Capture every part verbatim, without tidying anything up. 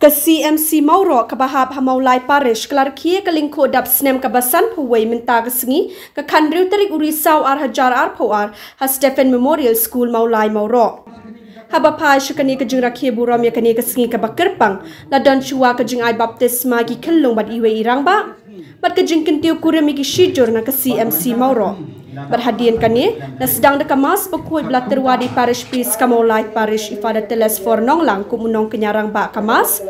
Ka C M C Mawroh kaba hap ha Mawlai Parish ka la rkhie ka lyngkhuh dap snem kaba sanphew wei mynta ka sngi, ka khathynriew tarik u Risaw ar hajar arphew ar, ha Stephen Memorial School Mawlai Mawroh. Haba phai sha kane ka jingrakhe burom ïa kane ka sngi kaba kyrpang, la don shuwa ka jingai baptisma ki khyllung bad iwei i rangbah, bad ka jingkyntiew kurim ïa ki shijur na ka C M C Mawroh. Bad hadien kane, la sdang da ka Mass bakhuid ba la tyrwa da i Parish Priest ka Mawlai Parish, i Father Telesphore Nonglang, kum u nongkñia rangbah ka Mass.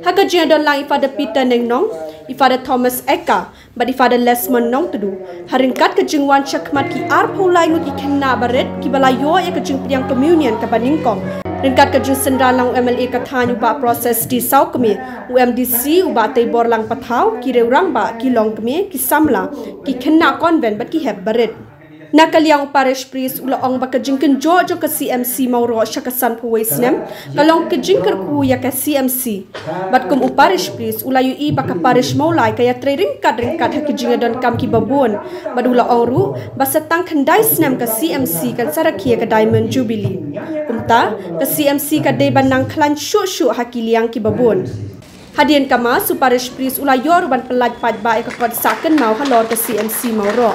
Ha ka jingïadon lang i Father Peter Nengnong, i Father Thomas Eka, bad i Father Lesmond Nongtdu, ha ryngkat ka jingwan shakhmat ki arphew lai ngut ki khynnah barit kiba la ïoh ïa ka jingpdiang communion kaba nyngkong. Ryngkat ka jingsynran lang u M L A ka thaiñ u Bah Process D Sawkmie, u M D C u Bah Teibor Lang Pathaw, ki riew rangbah, ki longkmie, ki samla, ki khynnah convent bad ki hep barit. Na ka liang u Parish Priest u la ong ba ka jingkynjoh jong ka C M C Mawroh sha ka sanphew wei snem ka long ka jingkyrkhu ïa ka C M C. Bad kum u Parish Priest u la ïohi ba ka Parish Mawlai ka ïatrei ryngkat ryngkat ha ki jingïadonkam kiba bun. Bad u la ong ruh ba sa tang khyndai snem ka C M C kan sa rakhe ïa ka Diamond Jubilee. Kumta, ka C M C ka dei ban nang khlaiñ shuh shuh ha ki liang kiba bun. Hadien ka Mass u Parish Priest u la ïoh ruh ban pyllait paidbah ïa ka kot sah kynmaw halor ka C M C Mawroh.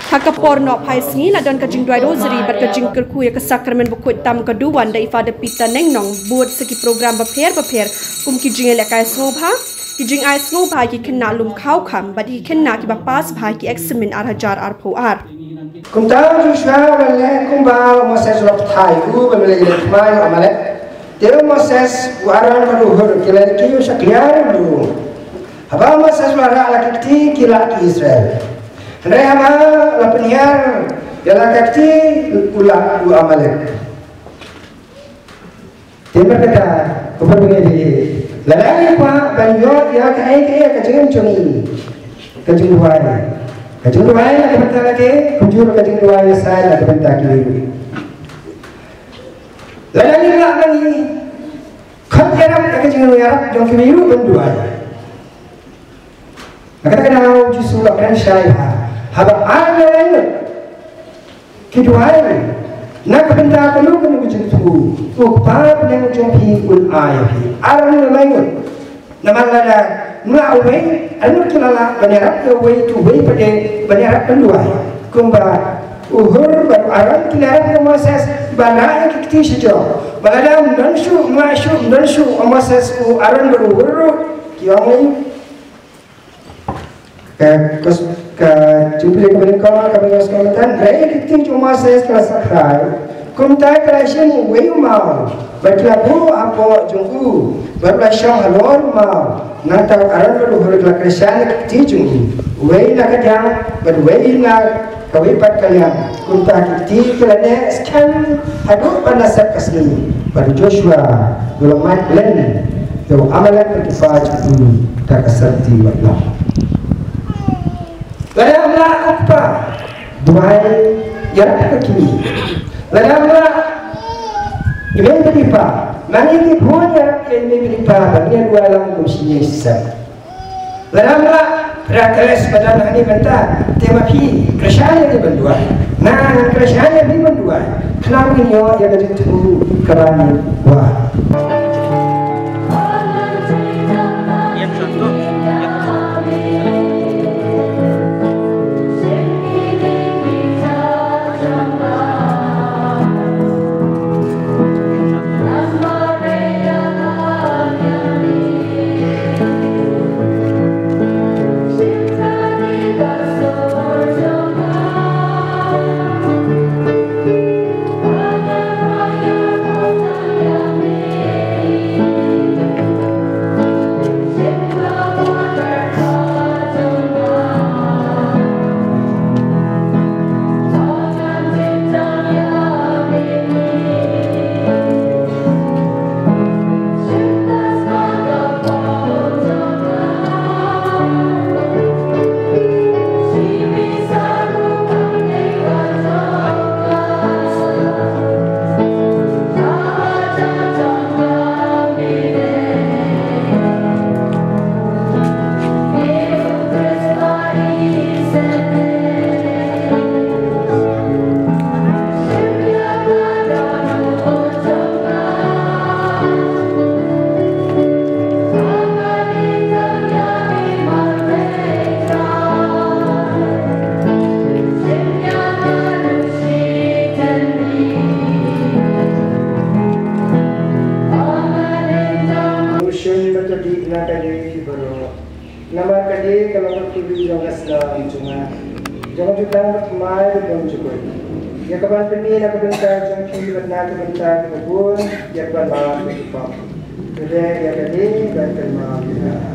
Ha ka por noh phai sngi la don ka jingduwai rosary bad ka jingkyrkhu ïa ka Sakramen bakhuid tam ka duwan da i Father Peter Nengnong, bud sa ki program bapher bapher, kum ki jingïalehkai sngewbha, ki jingai sngewbha ïa ki khynnah lum khaw kham bad ïa ki khynnah kiba pass bha ha ki eksamin ar hajar arphew ar. Kumta u Joshua u la leh kumba u Moses u la pathai u ba me la ïaleh thma ïa u Amalek. Te u Moses, u Aaron bad u Hur ki la leit kiew sha kliar u lum. Haba u Moses u la rah la ki kti, ki lah ki Israel. Hynrei haba la pynhiar ïa la ka kti, u lah u Amalek. Te namar kata, ko para bangeit, lada ngi kwah ban ïoh ïa kaei kaei ka jingim jong ngi, ka jingduwai, ka jingduwai na ka bynta lade, kumjuh ka jingduwai ïa sait na ka bynta ki. Lada ngi lah ban ngi khot ïarap ïa ka jingïarap jong ki briew ban duwai. Na kata ka daw u Jisu u la kren shai bha, haba ar ne lai ngut ki duwai na ka bynta kano kano ka jingthmu, u Kpa bneng jong phi un ai ïa phi. Ar ne lai ngut. Namar lada nga uwei, ar ngut ki la lah ban ïarap ïa uwei, te uwei pat de ban ïarap ban duwai. Kumba u Hur bad u Aaron ki la ïarap ïa u Moses ban rah ïa ki kti sha jrong. Ba lada ym don shuh, ym lah shuh, ym don shuh u Moses, u Aaron bad u Hur ruh, ki ong, ka, ka, ka jingpyllait kaba nyngkong kaba ngi ïohsngew mynta, hynrei ki kti jong u Moses ki la sakrai, kumta ki la shim uwei u maw bad ki la buh hapoh jong u, bad u la shong halor u maw. Nangta u Aaron bad u Hur ki la kyrshan ïa ki kti jong u, uwei na ka diang bad uwei na kawei pat ka liang. Kumta ki kti ki la neh skhem haduh ban da sep ka sngi. Bad u Joshua u la mad len ïa u Amalek na ki paid jong u da ka syrti wad long. Lada ym lah u kpa, duwai ïarap ïa ki kmie. Lada ym lah i mei bad i pa, ma ngi ki khun ïarap ïa i mei bad i pa ba ngin duwai lang kum shi ïing shi sem. Lada ym lah, Brother Teles ba don hangne mynta, te ma phi kyrshan ïa ngi ban duwai. Nga ngan kyrshan ïa phi ban duwai. Khnang ngin ïoh ïa ka jingthmu kaba ngi kwah. Ka dei phi baroh. Namar ka dei ka long ka kyrdan jong ka sla jong nga, jong ka jutang bad thymmai bad jong jukut, ïa kaban pynmih na ka bynta jong phi bad na ka bynta kiba bun, ïa kaban map ïa ki pop. To leh ïa kane ban kynmaw ïa nga.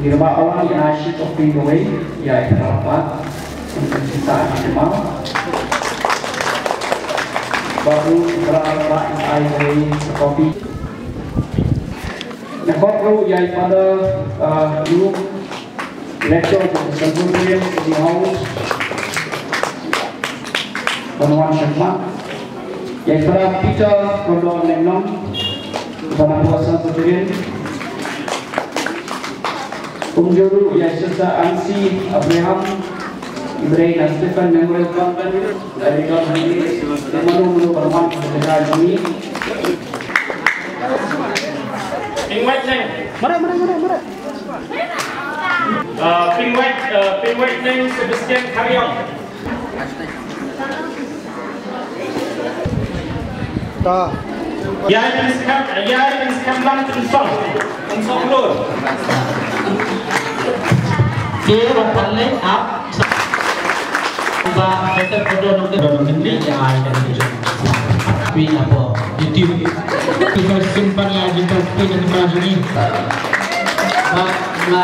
Ki ba wan ïa shi kopi kawei ïa i Prabhat. Kita ki ma. Baru Prabhat ai kawei kopi. Nangkop ruh ïa i Father, uh, Luke, Lecturer jong ka Presbyterian Study House, ban wan shakhmat. Ïa i Father Peter Kordor Lenglong, Father Presbyterian. Kumjuh ruh ïa i Sister Ansi Abraham, i briew na Stephen Memorial Convent. Mano mano ban wan ka jaka jong ngi. Pynwait neng. Mara, mara, mara, mara. Uh, pynwait, uh, pynwait neng Sebastian Khariong. Ta. Ïa pynskhem, ïa pynskhem lang pynsong. Pynsong lur. Ke ba pan leh ap. Ba kata kodo nong kodo nong ni ya ai kan tu. Wi apo YouTube. Kita simpan ya kita speed dan kita ni. Ba na.